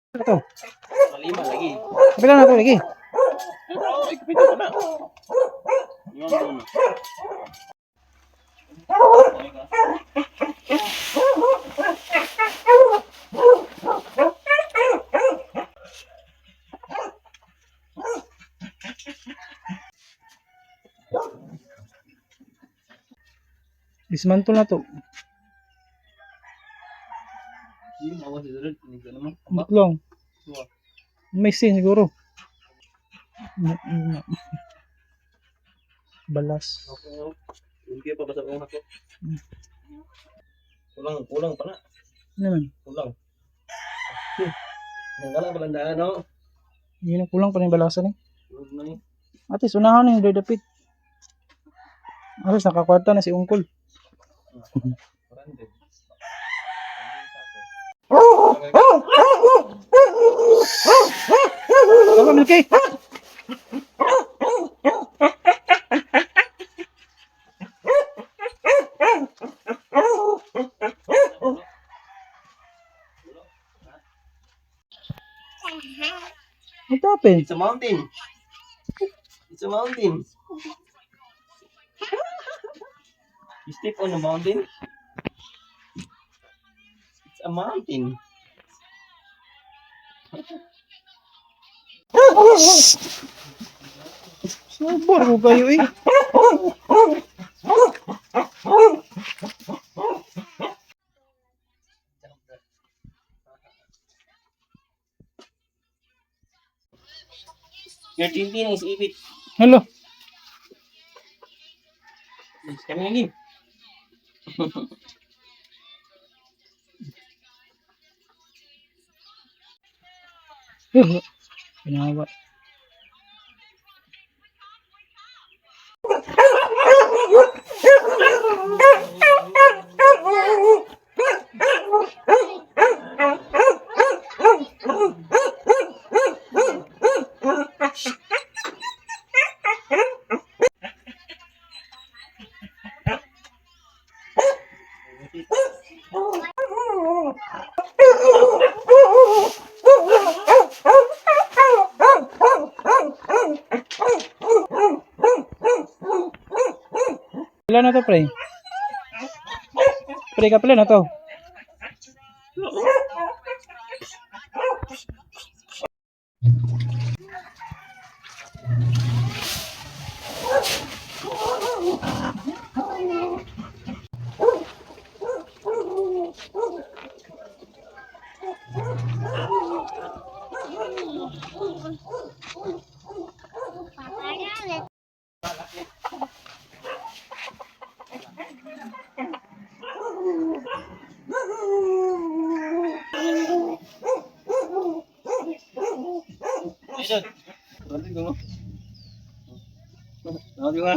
Ito. Lima lagi. Kapila na ito lagi. Oh, ikapito ko na. Lima mo na. Dismantle na to. Yung awas sa sunod, hindi ko naman. Butlong. May sin siguro. Balas. Hindi pa basta akong hako. Kulang, kulang pa na. Ano naman? Kulang. Nangala pa lang daan, no? Yun ang kulang pa rin balasan eh. Kulang na eh. Atis, unahan na yung dapit. Atis, nakakwarta na si Ungkol. 400. Tama, Milky! What happened? It's a mountain. It's a mountain. You step on a mountain? It's a mountain. Sobor ko kayo eh. Your tintin is ibit. Hello. It's coming again. Pinawa. Pila na to, pre? Pre, kapila na to. Ayun. Nanti ko. Nanti ko.